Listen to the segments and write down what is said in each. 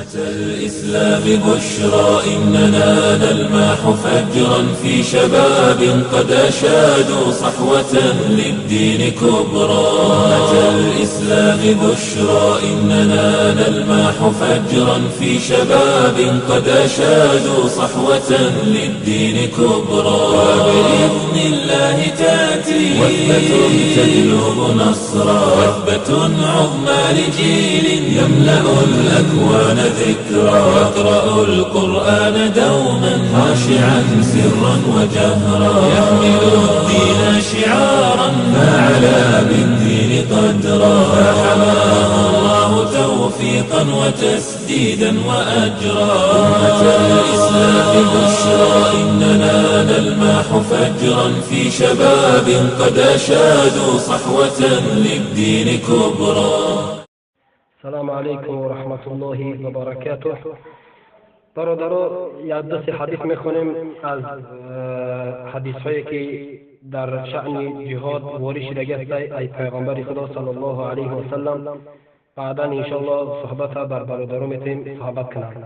أمة الإسلام بشرى إننا نلمح فجرا في شباب قد أشادوا صحوة للدين كبرى. أمة الإسلام بشرى إننا نلمح فجرا في شباب قد أشادوا صحوة للدين كبرى. وبإذن الله تأتي وثبة تجلب نصرا، وثبة عظمى لجيل يملأ الأكوان ذكرى. يقرأ القرآن دوما خاشعا سرا وجهرا، يحمل الدين شعارا فعلى بالدين قدرا، فحماه الله توفيقا وتسديدا وأجرا. أمة الإسلام بشرى إننا نلمح فجرا في شباب قد أشادوا صحوة للدين كبرى. السلام علیکم و رحمت الله و برکاته. برادرا، یک دو سه حدیث میخونیم از حدیث هایی که در شأن جهاد وارد شده است ای پیغمبر خدا صلی الله علیه و سلم. بعدا انشاءالله صحبت بر برادران میتیم صحبت کنند.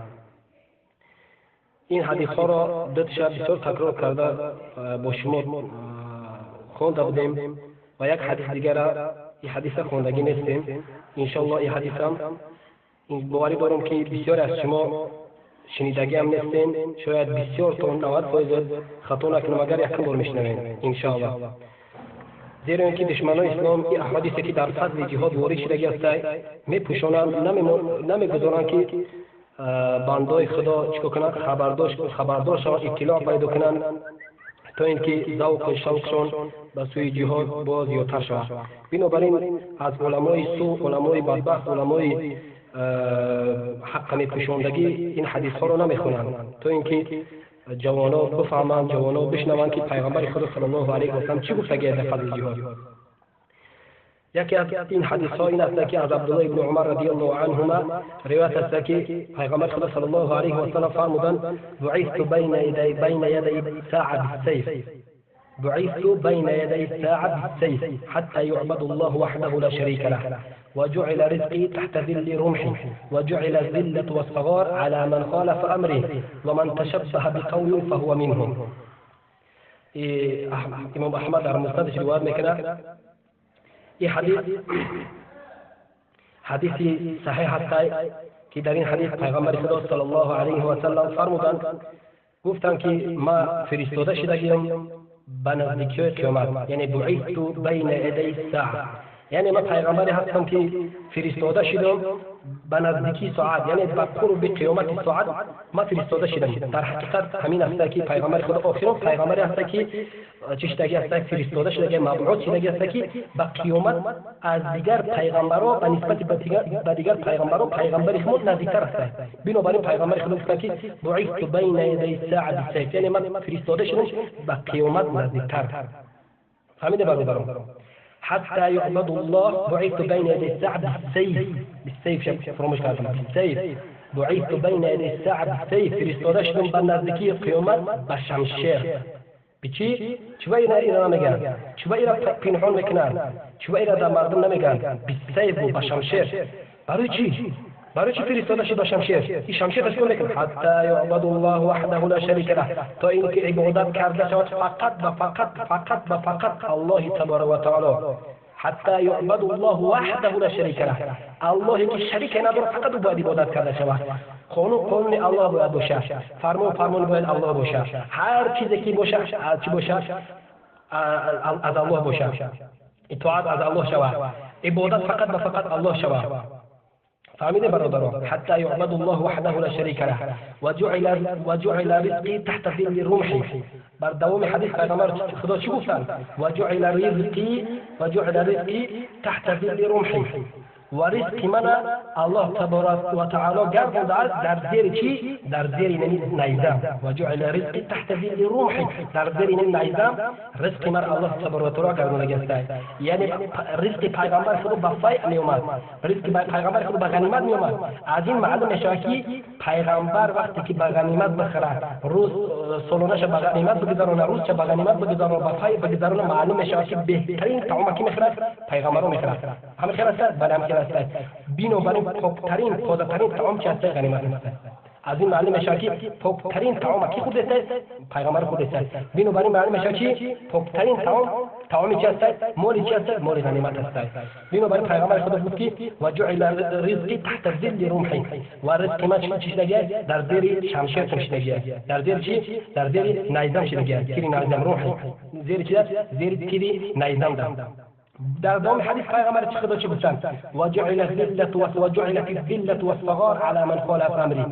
این حدیث ها را دو شب بسیار تکرار کرده با شما خوانده بودیم و یک حدیث دیگر را این حدیث خواندگی نیستیم. انشاءالله این حدیث هم باوری دارم که بسیار از شما شنیدگی هم نیستین، شاید بسیار تا 90% خطا نکنم اگر یکم بار میشنوین انشاءالله. زیرا اینکه دشمنان اسلام این احادیثی که در فضل جهاد وارد شدگی است میپوشانند، نمیگذارند که بندای خدا چیکار کنند، خبردار شوند، اطلاع پیدا کنند تا اینکه ذوق و شوقشان به سوی جهاد باز زیادتر شود. بنابراین از علمای سو، علمای بدبخت، علمای حق میپوشاندگی این حدیث ها را نمیخونند تا اینکه جوانا بفهمند، جوانا بشنوند که پیغمبر خدا صلی الله علیه و سلم چی گفته در فضل جهاد. یکی از این حدیث ها این است که از عبدالله ابن عمر رضی الله عنهما روایت است که پیغمبر خدا صلی الله علیه و سلم فرمودند: بعثت بین یدی الساعة بالسیف، بعثت بین یدی الساعة بالسیف حتى يعبد الله وحده لا شريك له، وجعل رزقي تحت ظل رمحي، وجعل الذلة والصغار على من خالف أمره، ومن تشبه بقوم فهو منهم. امام احمد در مسندش روایت میکنه. این حدیث حدیث صحیح است که در این حدیث پیغمبر خدا صلی الله علیه و سلم فرمودند، گفتند که ما فرستاده شدگیم به نزدیکی قیامت، یعنی بعثت بین یدی الساعه، یعنی من پیغمبری هستم که فرستاده شدم به نزدیکی ساعت، یعنی به قرب قیامت ساعت ما فرستاده شدم. در حقیقت همین است که پیغمبر خدا آخرین پیغمبری است که چشتگی است، فرستاده شده، مبعوث شده است که به قیامت از دیگر پیغمبرها به نسبت به دیگر پیغمبرها پیغمبر خود نزدیکتر است. بنابراین پیغمبر خدا گفت که بعثت بین یدی الساعه بالسیف، یعنی من فرستاده شدم به قیامت نزدیکتر. فهمیده برادران؟ حتى يعبد الله، بعثت بين يدي الساعة بالسيف، بالسيف فراموش کردم، بالسيف، بعثت بين يدي الساعة بالسيف، فرستاده شدم به نزدیکی قیامت به شمشیر. به چی؟ چرا اینا نمیگن؟ چرا اینا پنهان میکنن؟ چرا اینا در مردم نمیگن؟ بالسيف و به شمشیر. برای چی؟ برای چی فرستاده شد به شمشیر؟ این شمشیر چیکار میکنه؟ حتی یعبد الله وحده لا شریک له، تا اینکه عبادت کرده شود فقط و فقط فقط و فقط الله تبارک و تعالی. حتی یعبد الله وحده لا شریک له، الله که شریک نداره فقط او باید عبادت کرده شود. قانون قانون الله باید باشه، فرمان فرمان باید الله باشه، هر چیزی که باشه چی باشه از الله باشه، اطاعت از الله شود، عبادت فقط و فقط الله شود. فهمیده برادران؟ حتی یعبد الله وحده لا شریک له وجعل رزقی تحت ظل رمحی. بر دوام حدیث پیغمبر خدا چی گفتند؟ وجعل رزقی تحت ظل رمحی، و رزق من الله تبارک و تعالی گردانده است در زیر چی؟ در زیر نیزه. و جعل رزقی تحت ظل رمحی، در زیر نیزه رزق من الله تبارک و تعالی گردانده است. یعنی رزق پیغمبر خدا به فیع می اومد، رزق پیغمبر خدا به غنیمت می اومد. از این معلوم میشه که پیغمبر وقتی که به غنیمت بخره، روز سالانه‌ش به غنیمت بگذرانه، روزش به غنیمت بگذرانه، به فیع بگذرانه، معلوم میشه که بهترین طعام کی میخرد؟ پیغمبر میخرد. همه خیر است؟ بله هم خیر است. بنابراین پاکترین تازه‌ترین طعام چی هست؟ غنیمت است. از این معلوم میشه که پاکترین طعام کی خود است؟ پیغمبر خود است. بنابراین معلوم میشه که پاکترین طعام طعام چی است؟ مال چی است؟ مال غنیمت است. بنابراین پیغمبر خود گفت که و جعل رزقی تحت ظل رمحی، و رزق ما چی شدگی؟ در زیر شمشیر شدگی، در زیر چی؟ در زیر نیزم شدگی، تیر نیزم رمحی، زیر چی؟ زیر تیر نیزم. در دوام حدیث پیغمبر چی خدا چی گفتن؟ و جعل الذلة و جعلت الذلة والصغار على من خالف امری.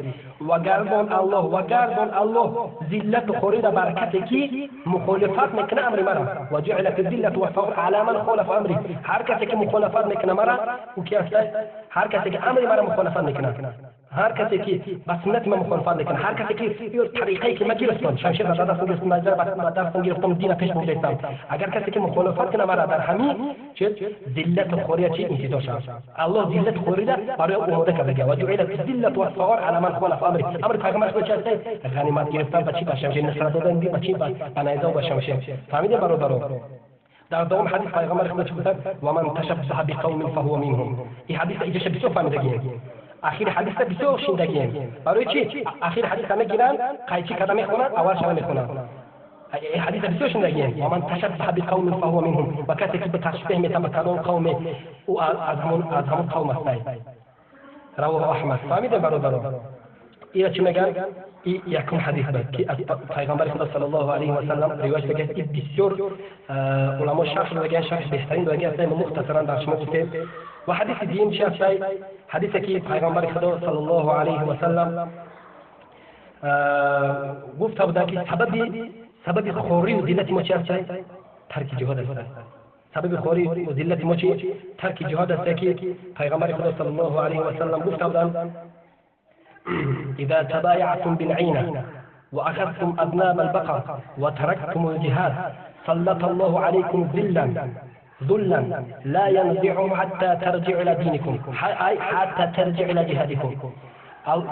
و گردان الله و گردان الله ذلت خوری در برکت کی مخالفت میکنه امر مرا. و جعلت الذلة والصغار على من خالف امری. هر کسی که مخالفت میکنه مرا، او کی است؟ هر کسی که امر مرا مخالفت میکنه، هر کسی که با سنت من مخالفت میکنه، هر کسی که یه طریقی که من گرفتم، شمشیر به دستم گرفتم، نظر به دستم گرفتم، دین پیش بردم، اگر کسی که مخالفت کنه مرا در همین چه ذلت خوری چه انتظار شد. الله ذلت خوری را برای آماده کرده. و جعلت ذلت والصغار علی من خالف امری. امر پیغمبر خدا چه است؟ غنیمت گرفتن با چی؟ با شمشیر. نصرت دادن با چی؟ با نیزه و با شمشیر. فهمیده برادران؟ در دوام حدیث پیغمبر خدا چه گفتن؟ و من تشبه بقوم فهو منهم. این حدیث ایجاش بسیار فهمیدگی. اخیر حدیث بسیار شیندگیم. برای چی؟ اخیر حدیث میگیرن قیچی کده میخونن، اول شب میخونن. این حدیث بسیار شیندگیم. و من تشبه بقوم فهو منهم. و کسی که به تشبیه میتن به کدام قوم، او از همون قوم است. رواه احمد. فهمیده برادران؟ اینا چی میگن؟ این یکم حدیث بود که از پیغمبر خدا صلی الله علیه و سلم روایت شده که بسیار علما شرح دادن، شرح بهترین دادن است. ما مختصرا در شما گفتیم. و حدیث دیگه چی است؟ حدیثی که پیغمبر خدا صلی الله علیه و سلم گفته بودند که سبب خوری و ذلت ما چی است؟ ترک جهاد است. سبب خوری و ذلت ما چی؟ ترک جهاد است که پیغمبر خدا صلی الله علیه و سلم گفته بودند إذا تبايعتم بالعينة وأخذتم أذناب البقر وتركتم الجهاد سلط الله عليكم ذلا لا ينزعه حتى ترجع إلى دينكم، حتى ترجع إلى جهادكم.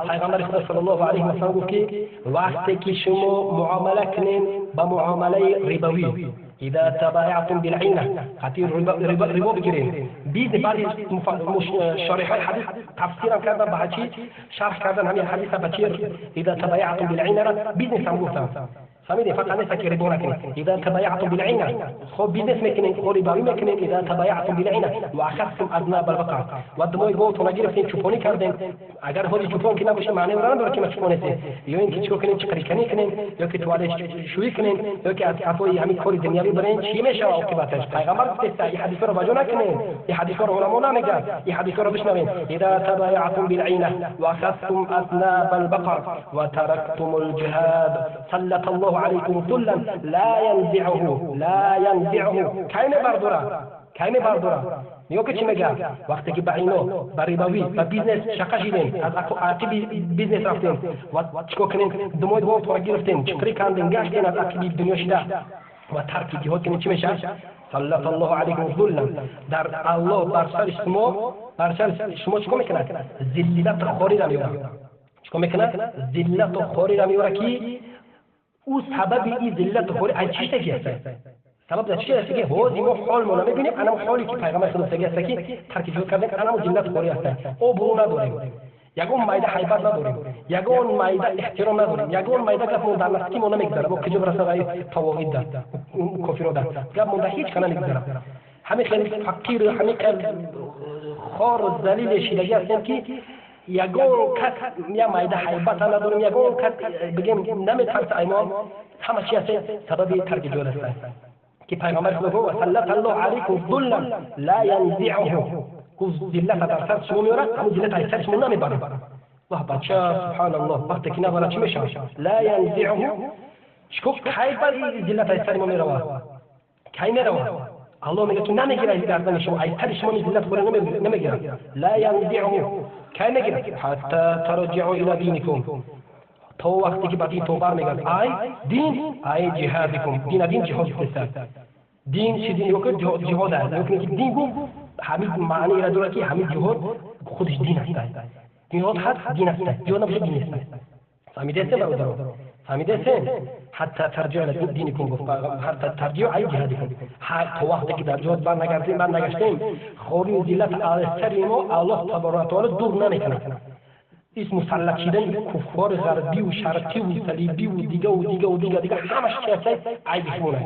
پیغمبر خدا صلی الله علیه و سلم گفت که وقتی که شما معامله کنین با معامله ربوی، اذا تبايعتم بالعينة، خاطر ربا بگیرین. بیز بعضی شارحای حدیث تفسیرم کردن به چی؟ شرح کردن همین حدیث به چی؟ اذا تبايعتم بالعينة را business هم گفتن. فهمیدین؟ فقط نیست که ربا نکنید. اذا تبايعتم بالعينة، خب business میکنین، خب رباوی میکنین. اذا تبايعتم بالعينة واخذتم اذناب البقر، و دمای گاوتون گرفتین، چوپانی کردین. اگر خودی چوپان که نباشه معنی اون نداره که ما چوپان هستیم. یا اینکه چیکار کنین؟ چقریکنی کنین، یا که توالت شویی کنین، یا که از قفای همین کار دنیوی برین. چی میشه عاقبتش؟ پیغمبر گفته این حدیث رو بجا نکنین، این حدیث رو علما نمیگن، این حدیث رو بشنوین. اذا تبايعتم بالعينة واخذتم اذناب البقر وتركتم الجهاد سلط الله عليكم ذلا لا ينزعه لا ينزعه. کی میبرداره؟ کی میبرداره؟ نگاه که چی میگه؟ وقتی که به اینا، به ربوی، به business شقه شدین، از عقب business رفتین و چیکار کنین؟ دمای گاوتون گرفتین، چقری کردین، گشتین از عقب دنیا شده و ترک جهاد کنین، چی میشه؟ سلط الله علیکم ذلا. در الله بر سر شما، بر سر شما چیکار میکنه؟ ذلت خوری را میاره. چیکار میکنه؟ ذلت خوری را میاره که او سبب این ذلت خوری از چی شده است؟ سبب در چی است که حوزی ما حال ما نمیبینیم، انا حالی که پیغمبر خدا سگی است که ترک جهاد کردن، انا ذلت خوری است. او برو نداریم، یگون مایده حیبت نداریم، یگون مایده احترام نداریم، یگون مایده گپ مون در نسکی ما نمیگذره. با کجا برسه وای طواغیت ده کافرو ده گپ مون هیچ کنه نمیگذره. همه خیلی فقیر، همه خیلی خار و ذلیل شیدگی هستیم که یگون کس یا مایده حیبت نداریم، یگون کس بگیم نمیترسه ایمان. همه چی هست سبب ترک جهاد است که پیغمبر خدا گفت سلط الله علیکم ذلا لا ينزعه. گفت ذلت در سر شما میاره، همون ذلت از سر شما نمیبره. واه بچه سبحان الله، وقتی که نبره چی میشه؟ لا ينزعه. چیکار کی بر ذلت از سر ما میروه؟ کی میروه؟ الله میگه که نمیگیره از گردن شما، از سر شما ذلت خوره نمیگیره. لا ينزعه. کی میگیره؟ حتی ترجعوا الى دینکم، تا وقتی که به دین تو برمیگرد. ای دین، ای جهادکم. دین دین جهاد است. دین چی دین؟ که جهاد است. یعنی که دین گفت همین معنی را داره که همین جهاد خودش دین است. جهاد هست دین است، جهاد نباشه دین است. فهمیده است برادران؟ فهمیدین حتی ترجع دینکم گفت حتی ترجع ای جهادکم تا وقتی که در جهاد برنگردیم برنگشتیم خواری و ذلت از سر ما الله تبارک و تعالی دور نمیکنه. اس مسلط شدن کفار غربی و شرقی و صلیبی و دیگه و دیگه و دیگه دیگه همش چی هست؟ عیب خونه.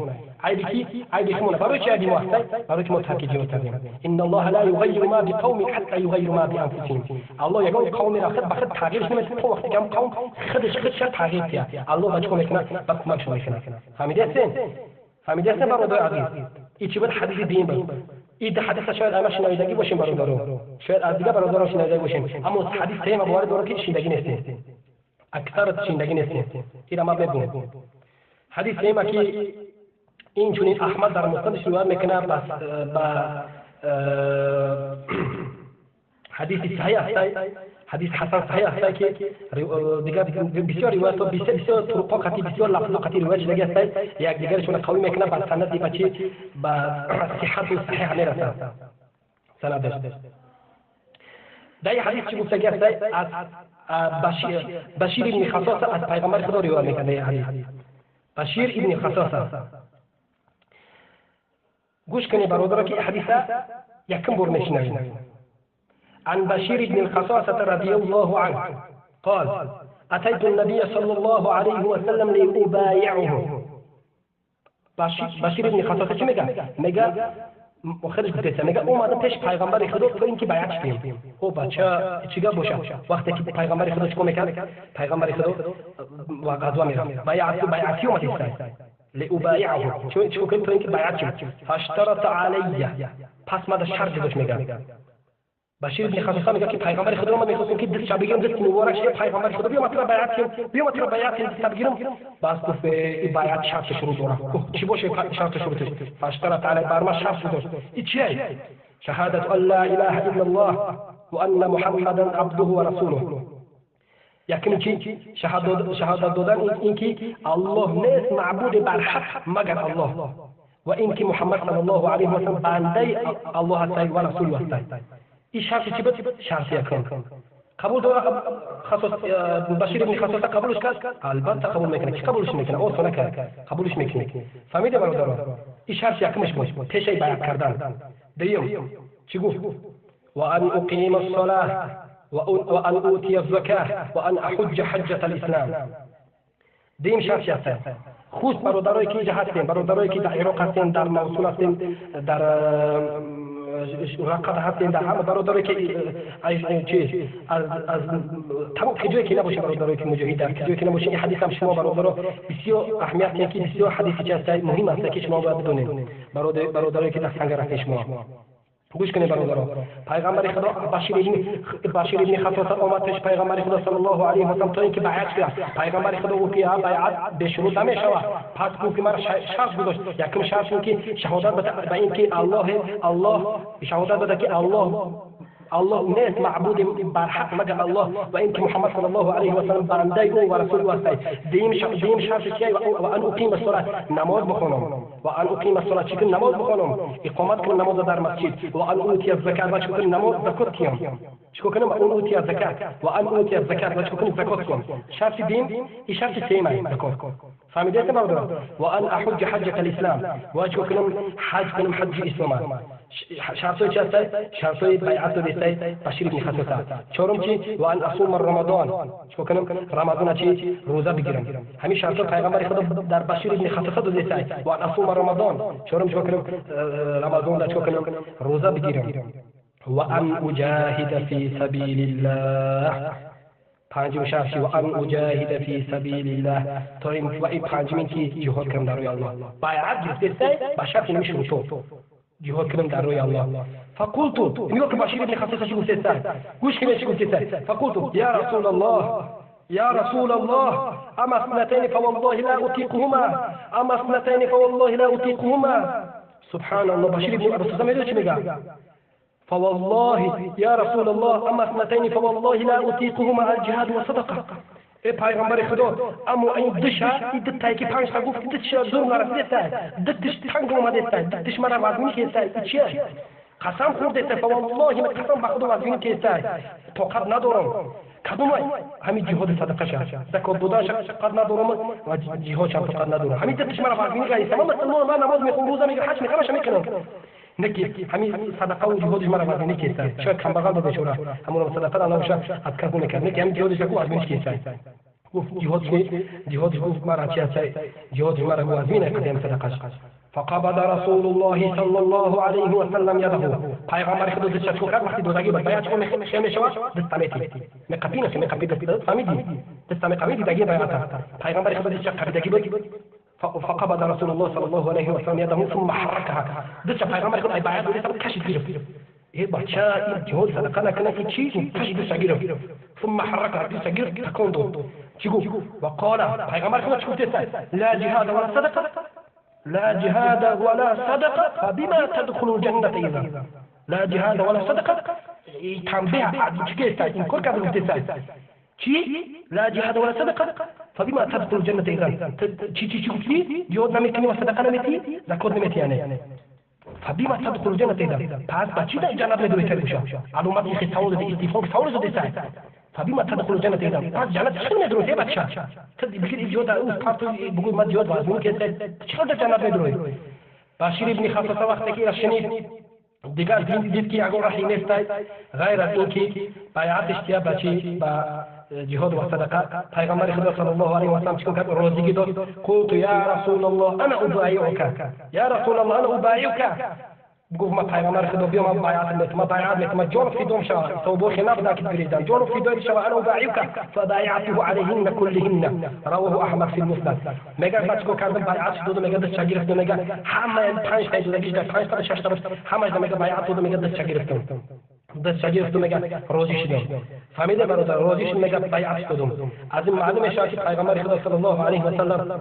عیب کی؟ عیب خونه. برای چی عیب ما هست؟ برای که ما ترک جهاد کردیم. ان الله لا یغیر ما بقوم حتی یغیر ما بانفسهم. الله یگان قوم را خود به خود تغییرش نمیده تا وقتی که قوم خودش خودش تغییر میده. الله با چیکار میکنه؟ با کمکش میکنه. فهمیدین؟ فهمیدین برادر عزیز؟ این چی بود؟ حدیث دین بود. این حدیث شاید همه شنیدگی باشیم برادران، شاید از دیگه برادران شنیدگی باشیم، اما حدیث سه موارد داره که شنیدگی نیست، اکثر شنیدگی نیست. این ما بگم حدیث سه که این چنین احمد در مسندش روایت میکنه با حدیث صحیح است، حدیث حسن صحیح است که دیگر بسیار روایت ها بسیار طرق قطعی بسیار لفظ قطعی روایت شده است، یک دیگرشون قوی میکنه با سند بچی با صحت و صحیح میرسه سندش. در حدیث چی گفته است؟ از بشیر ابن خصاصه از پیغمبر خدا روایت میکنه. حدیث بشیر ابن خصاصه گوش کنی برادرها که حدیث یکم بار میشنوید. عن بشير بن الخصاصة رضي الله عنه قال أتيت النبي صلى الله عليه وسلم لأبايعه. بشير بن خصاصة چی میگه؟ میگه خودش گفته میگه اومدم پیش پیغمبر خدا تا اینکه بیعت کنیم. او بچه چیگه باشه وقتی که پیغمبر خدا چیکار میکرد؟ پیغمبر خدا و غزوه میرفت بیعتی اومد لأبايعه چیکار کنیم تا اینکه بیعت کنیم. فاشترط علی، پس ما شرط گذاشت. میگه بشیر بن خصاصه میگه که پیغمبر خدا ما میخواستیم که دست بگیرم، دست مبارک شه پیغمبر خدا، بیا ما تو را بیعت کنیم، بیا ما تو را بیعت کنیم، دست بگیرم. بس گفت این بیعت شرط شروع داره. گفت چی باشه شرط شروطش؟ فاشترط علی، بر ما شرط گذاشت. این چیه؟ شهادت ان لا اله الا الله و ان محمدا عبده و رسوله. یکم چی؟ شهادت دادن این که الله نیست معبود بر حق مگر الله و این که محمد صلی الله علیه و سلم بنده الله هست و رسول هست. این شرط چی بود؟ شرط یکم قبول داره خصوص بشیر بن خصاصه قبولش کرد؟ البته قبول میکنه. کی قبولش میکنه؟ او سنه کرد قبولش میکنه. فهمیده برادران؟ این شرط یکمش بود پیش بیعت کردن. دوم چی گفت؟ و ان اقیم الصلاه و ان اوتی الزکاه و ان احج حجة الاسلام. دوم شرط هست. خوش برادرایی که اینجا هستیم، برادرایی که در عراق هستیم، در موصول هستیم، در رقت هستیم، در همه برادرایی که چیز از تمام کجایی که نباشه، برادرایی که مجاهد در کجایی که نباشه، این حدیث هم شما برادرها بسیار اهمیت میده که بسیار حدیثی که هست مهم است که شما باید بدونید. برادرایی که در سنگر هستین شما گوش کنید برادرها. پیغمبر خدا بشیر ابن خصاصه آمد پیش پیغمبر خدا صلی الله علیه و سلم تا اینکه بیعت کرد. پیغمبر خدا گفت که بیعت به شروط نمیشود. پس گفت که مرا شرط گذاشت. یکم شرط این که شهادت بده به اینکه الله شهادت بده که الله نیست معبود بر حق مگر الله و اینکه محمد صلی الله علیه و سلم بنده او و رسول او است. دیم شرط چیه؟ و ان اقیم الصلاه، نماز بخوانم. و ان اقیم الصلاه چی کنم؟ نماز بخوانم، اقامت کنم نماز در مسجد. و ان اوتی الزکات و چی کنم؟ نماز زکات کنم. چی کنم؟ و ان اوتی الزکات و ان اوتی الزکات و چی کنم؟ زکات کنم. شرط دیم این شرط سیمه زکات. فهمیدید برادران؟ و ان احج حجة الاسلام و چی کنم؟ حج کنم، حج اسلام. شرطی چی هست؟ شرطی بیعت و بشیر بن خصاصه. چهارم چی؟ و ان اصوم رمضان، چیکار کنم؟ رمضان چی؟ روزه بگیرم. همین شرط پیغمبر خدا در بشیر بن خصاصه داده. و ان اصوم رمضان، چهارم چیکار کنم؟ رمضان چیکار کنم؟ روزه بگیرم. و ان اجاهد فی سبیل الله. پنجم شرط و ان اجاهد فی سبیل الله، تا این و این پنجمین که جهاد کنم در راه الله. بیعت گرفته با شرط نمیشه تو جهاد کنم در راه الله. فقلت نگاه که بشیر بن خصاصه چی گفته است، گوش کنید چی گفته است. فقلت یا رسول الله، یا رسول الله اما اثنتين فوالله لا اطيقهما، اما اثنتين فوالله لا اطيقهما. سبحان الله. بشیر بن خصاصه میگه چی میگه؟ فوالله یا رسول الله اما اثنتين فوالله لا اطيقهما الجهاد والصدقه. ای پیغمبر خدا اما این دو شرط، این دو تایی که پنج تا گفت، دو تش زور نرسیده است، دو تش تنگ اومده است، دو تش مرا وزنی که است، چیه؟ قسم خورده است، فوالله من قسم به خدا وزنی که است، طاقت ندارم. Кадом ҳамин ҷиҳоди садақаша закот додаша қад надорам ва ҷиҳодшам қад надорам. Ҳамин дасташ мара вазмини гаиста. Ман мусулмон, ман намоз мехонам, рӯза мегирам, ҳаҷ мекунам, ҳамаша мекунам. Не ки ҳамин садақаву ҷиҳодиш мара вазмини кеста. Шояд камбағал буд бечора, ҳамонам садақа набоша аз кас намекард. Не ки ҳамин ҷиҳодиш ку вазминиш кеста. Гуфт ҷиҳодиш ҷиҳодиш гуфт мара чи аст, ҷиҳодиш мара вазмин қадам садақаш. فقبض رسول الله صلى الله عليه وسلم يده. پیغمبر خدا دستش کو کرد وقتی دادگی بود بیعت کو خیمه شود دست میتی میقپی نه میقپی دست فهمیدی دست میقپی دیگه بیعت. پیغمبر خدا دستش قبیدگی بود. فقبض رسول الله صلى الله عليه وسلم يده ثم حركها. دست پیغمبر خدا بیعت دست کشید گرفت. ای بچه این جهاد صدقه نکنه این چیز کشید دست گرفت. ثم حركها دست گرفت تکون داد. چی گفت؟ وقال پیغمبر خدا چی گفت؟ لا جهاد ولا صدقه، لا جهاد ولا صدقة فبما تدخل الجنة إذا؟ لا جهاد ولا صدقة. تنبيه چی این کار کرد گفته چی؟ لا جهاد ولا صدقة فبما تدخل الجنة إذا؟ چی چی چی گفتی؟ جهاد نمیکنی و صدقه نمیتی، زکات نمیتی یعنی. فبما تدخل الجنة إذا؟ پس با چی در جنت میدوی تر میشه؟ علامت این سوال داده، استفهام سوال داده. فبما تدخل الجنة إذا؟ پس جنت چی میدوی بچه؟ تو بگیر جهاد او پارت بگو من جهاد واسمون که چرا در جنت میدوی؟ بشیر ابن خصاصه وقتی که شنید دیگر دید که اگر راهی نیست غیر از اینکه بیعتش کیا بچی با جهاد و صدقه. پیغمبر خدا صلی الله علیه و سلم چیکار کرد؟ روزی داد. قلت یا رسول الله انا ابايعك، یا رسول الله انا ابايعك. گفت ما پیغمبر خدا بیا ما بیعت میکنم، ما بیعت میکنم، جان فدام شود توبه نبدا که بریدم، جان فدای شود، انا ابايعك. فبايعته عليهن كلهن. رواه احمد في المسند. میگه بعد چیکار کردم؟ بیعت دادم، میگه دست گرفتم، میگه همه 5 تا دادگیش در 5 تا 6 تا همه میگه بیعت دادم، میگه دست گرفتم، دست گرفتم، میگه راضی شدم. فهمیده برادر؟ راضی شدم، میگه بیعت دادم. از این معلوم میشه که پیغمبر خدا صلی الله علیه و سلم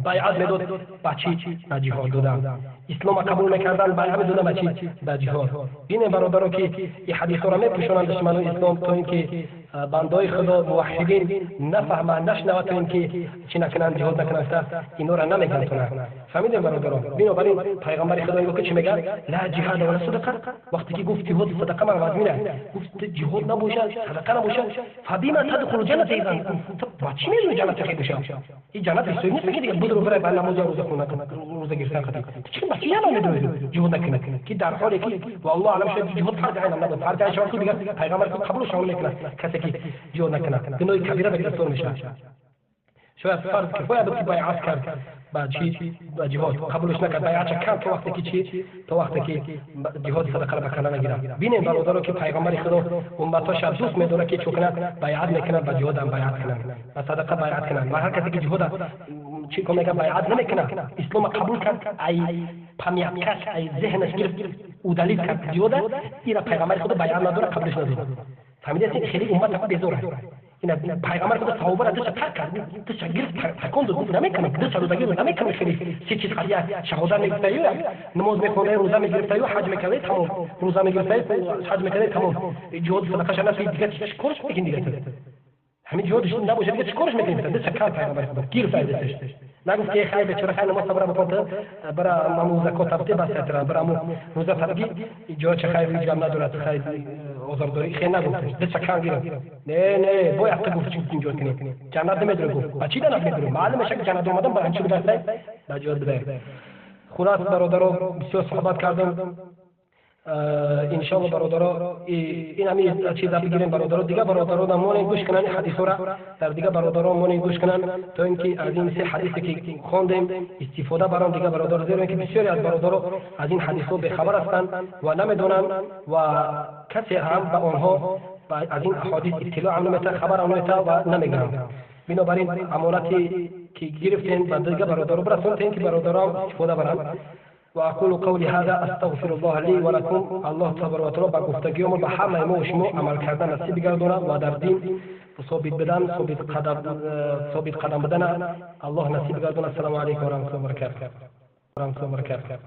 بیعت میداد با چی؟ با جهاد دادن. اسلام قبول میکردن، بیعت میدادن با چی؟ با جهاد. این برادرها که این حدیث را میپوشونند دشمنان اسلام تا اینکه بندای خدا موحدین نفهمند نشنوند تا اینکه چی نکنند، جهاد نکنند، اینا را نمیگن تونه. فهمیدین برادران؟ بنابراین پیغمبر خدا اینو که چی میگه؟ لا جهاد ولا صدقه. وقتی که گفت جهاد صدقه من وزمینه، گفت جهاد نباشه صدقه نباشه فبما تدخل الجنه اذا؟ با چی میری جنت خیلی بشه؟ این جنت حسابی نیست که دیگه بدو برای بعد نماز روزه خونه روزه گرفتن قطعی چی با چی الان میدونی جهاد نکنه که در حالی که والله اعلم شاید جهاد فرض عین نبود، فرض عین شما دیگه پیغمبر قبولش نمیکنه کسی که جهاد نکنه، گناه کبیره گرفتار میشه. شاید فرض کفایه بود که بیعت کرد با چی؟ با جهاد قبولش نکرد، بیعت کرد تا وقتی که چی؟ تا وقتی که جهاد صدقه را بکنه نگیره. ببینیم برادرها که پیغمبر خدا امتاش دوست می‌داره که چه کنه؟ بیعت میکنه، با جهاد هم بیعت کنن، با صدقه بیعت کنن. و هر کسی که جهاد چی کنه که بیعت نمیکنه، اسلام قبول کرد، ای پمیکش ای ذهنش گرفت او دلیل کرد جهاد، اینا پیغمبر خدا بیعت نداره، قبولش نداره. فهمیدید؟ خیلی امت بیزاره. این پیغمبر خدا صحابه را دست ترک کرد، دست گرفت تکون داد، گفت نمیکنم، دست رو بگیر نمیکنم. خیلی سه چیز خالیه، شهادت میگفته، نماز میخونده، روزه میگرفته، حج میکرده، تمام. روزه میگرفته، حج میکرده، تمام. جهاد صدقه نه دیگه چی کارش میکنی دیگه؟ همین جهادش نباشه دیگه چی کارش میکنی؟ دست کرد پیغمبر خدا گرفت دستش، نگفت که خیر بیچاره خیر نماز برا بکن برا مامو زکات بده بس برا مو روزه تبگی جا چه خیر جام ندارد خیر آزارداری خیر نگفت، دست کان گرفت. نه نه باید تو گفت چی اینجا کنی جنت نمیدره، گفت با چی جنت نمیدره؟ معلومه که جنت اومدم برای چی بوده؟ با جهاد بوده. خلاص برادرها بسیار صحبت کردم. انشاءالله برادرها این همین چیزا بگیریم برادرها، دیگه برادرها مونن گوش کنن حدیث را، در دیگه برادرها مونن گوش کنن تا اینکه از این سه حدیثی که خواندیم استفاده بران دیگه برادرها، زیرا که بسیاری از برادرها از این حدیث ها بی‌خبر هستند و نمیدونن و کسی هم به آنها از این احادیث اطلاع هم نمیده، خبر هم نمیده و نمیگن. بنابراین امانتی که گرفتیم به دیگه برادرها برسونیم که برادرها استفاده برن. وأقول قولي هذا أستغفر الله لي ولكم. الله تبارك وتعالى با گفتگیمون به همه ما و شما عمل کردن نصیب گردونه و در دین ثابت بدن، ثابت قدم بدن الله نصیب گردونه. السلام علیکم و رحمة الله و برکاته.